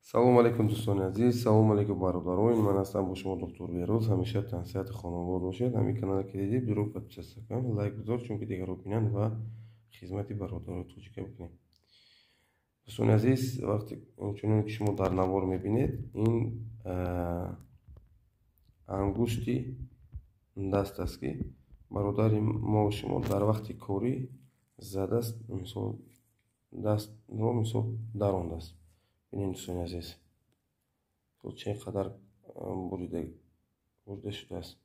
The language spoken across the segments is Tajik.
Салому алейкум, дӯстони азиз, салому алейкум, бародарон. Ман ҳастам бо шумо доктор Бероз. Ҳамеша тансиҳати хонавод бошед. Ҳамин канале ки дидед, биро подписаться кун, лайк гузор, чунки дигарро бинанд ва хизмати бародарои тоҷика бикунем. Дӯстони азиз, вақте чуноне ки шумо дар навор мебинед, ин ангушти даст аст, ки бародари мо шумо дар вақти корӣ задааст, мисол, дастро, мисол, дарондааст. Бинед, дӯстони азиз, чӣ қадар бурида шудааст.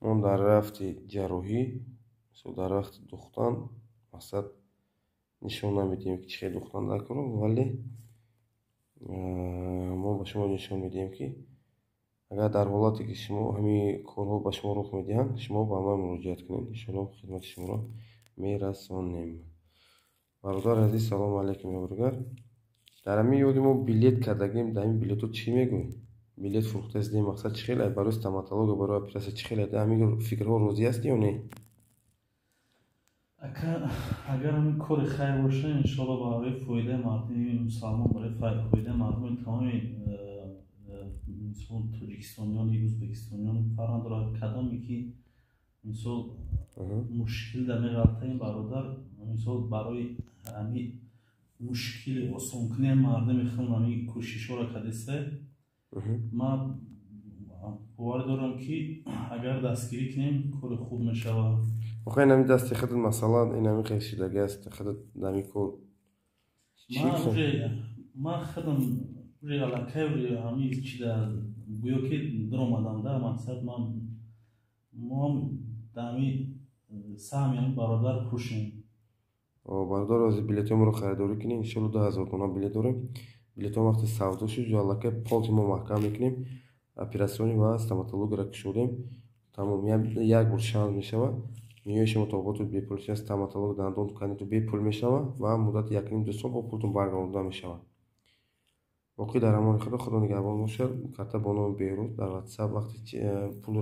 Мо дар рафти ҷарроҳӣ, мисол, дар вақти духтан, мақсад, нишон намедиҳем, ки чӣ хел духтан дар корро, вале мо ба шумо нишон медиҳем, ки агар дар ҳолате ки шумо ҳамин корҳо ба шумо рух медиҳанд, шумо ба ман муроҷиат кунед. Иншоалло, хидмати шуморо мерасонем. Бародари азиз, салому алейкум, ёргар. Дар ҳамин ёди мо билет кардагим, дар ҳамин билетҳо чӣ мегӯй? Билет фурӯхта издем, мақсад, чӣ хел барои стоматология, барои оператсия чӣ хел? Дар ҳамин фикрҳо розӣ ҳастӣ ё не? Агар ҳамин кори хайр боша, иншоалло, барои фоидаи мардуми мусалмон, барои фоидаи мардуми тамоми, мисол, тоҷикистониён, ӯзбекистониён, фарқ надорад, кадоме ки, мисол, мушкил да меғалта, ин бародар, мисол, барои ҳамин мушкили осонкунии мардуми худ ҳамин кӯшишҳоро кардеста. Ман боварӣ дорам, ки агар дастгирӣ кунем, кори хуб мешавад. Охир, инами дасти худат, масалан, инами хел шидаги аст, худат ҳамин кор. Ман худам уже аллакай ҳамин чида гӯё ки даромадам да мақсад, ман моам дар ҳамин саҳми ҳамин бародар кӯшем. Бародар, ҳозир билетҳои харидорӣ кунем. Иншоалло, 2000 дона билет дорем. Билетҳо вақте савдо шуд, аллакай полти мо маҳкам мекунем. Операционный ва стоматологияро кушодем, тамом. Як бор шанс мешавад, миёи шумо тоботу бепул, стоматолог дандон каниту бепул мешавад ва муддати 1,5-2 сол бо пултон баргардонида мешавад. Боқӣ дар амони Худо, Худо нигаҳбон бошад. Карта бо номи Беҳрӯз дар Ватсап. Вақте пул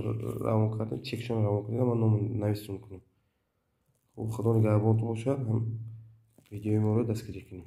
равон кардем, чекшон равон кардем, ман ном нависон кунам. Хуб, Худо нигаҳбонтон бошад. Ҳам видеои моро дастгирӣ кунед.